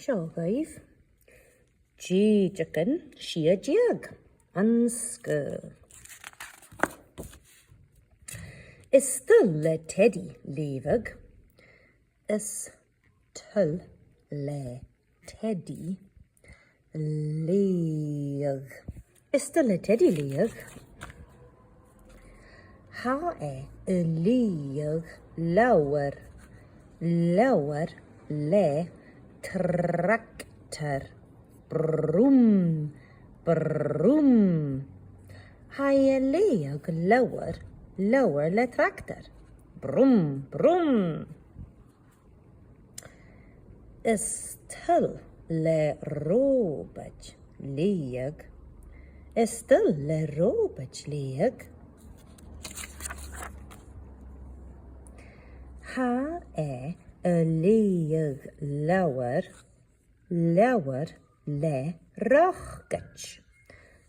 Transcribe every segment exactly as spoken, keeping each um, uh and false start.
Seo dhuibh. Dèideagan sia-deug. An sgoil. Is toil le Teddy leughadh. Is toil le Teddy leughadh. Is toil le Teddy leughadh. Tha e a' leughadh leabhar, leabhar le tractar. Brum, brum. Tha e a' leughadh leabhar, leabhar le tractar. Brum, brum. Is toil le ròbaid leughadh. Is toil le ròbaid leughadh. Tha e a' leughadh leabhar, leabhar le rocaid.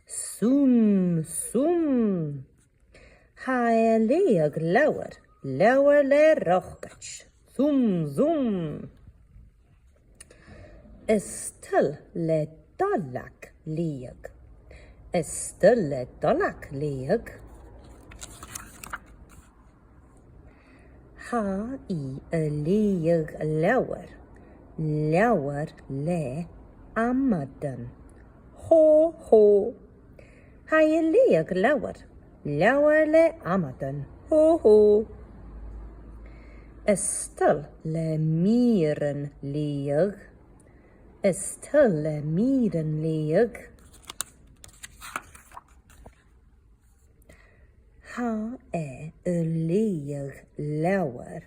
Sum, sum. Tha e a' leughadh leabhar, leabhar le rocaid. Zum, zum. Is toil le Dolag leughadh. Is toil le Dolag leughadh. Tha i a' leughadh leabhar, leabhar le amadan. Hò, hò. Tha i a' leughadh leabhar, leabhar le amadan. Hò, hò. Is toil le Mìrean leughadh. Is toil le Mìrean leughadh. Tha e a' leughadh leabhar,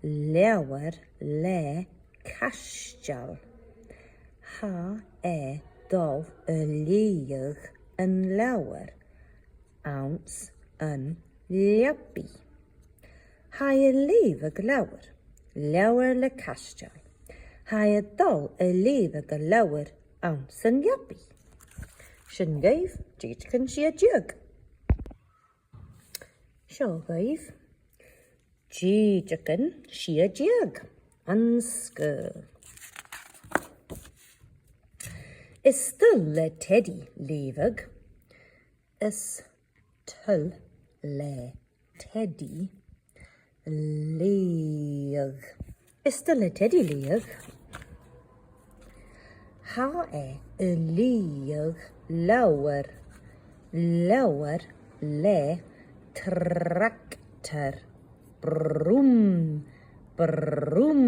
leabhar le caisteal. Tha e a' dol a leughadh an leabhair anns an leabaidh. Tha e a' leughadh leabhar, leabhar le caisteal. Tha e a' dol a leughadh an leabhair anns an leabaidh. Sin dhuibh Dèideagan sia-deug. Seo dhuibh Dèideagan sia-deug. An sgoil. Is toil le Teddy leughadh. Is toil le Teddy leughadh. Is toil le Teddy leughadh. Tha e a' leughadh leabhar, leabhar le tractar. Brum, brum.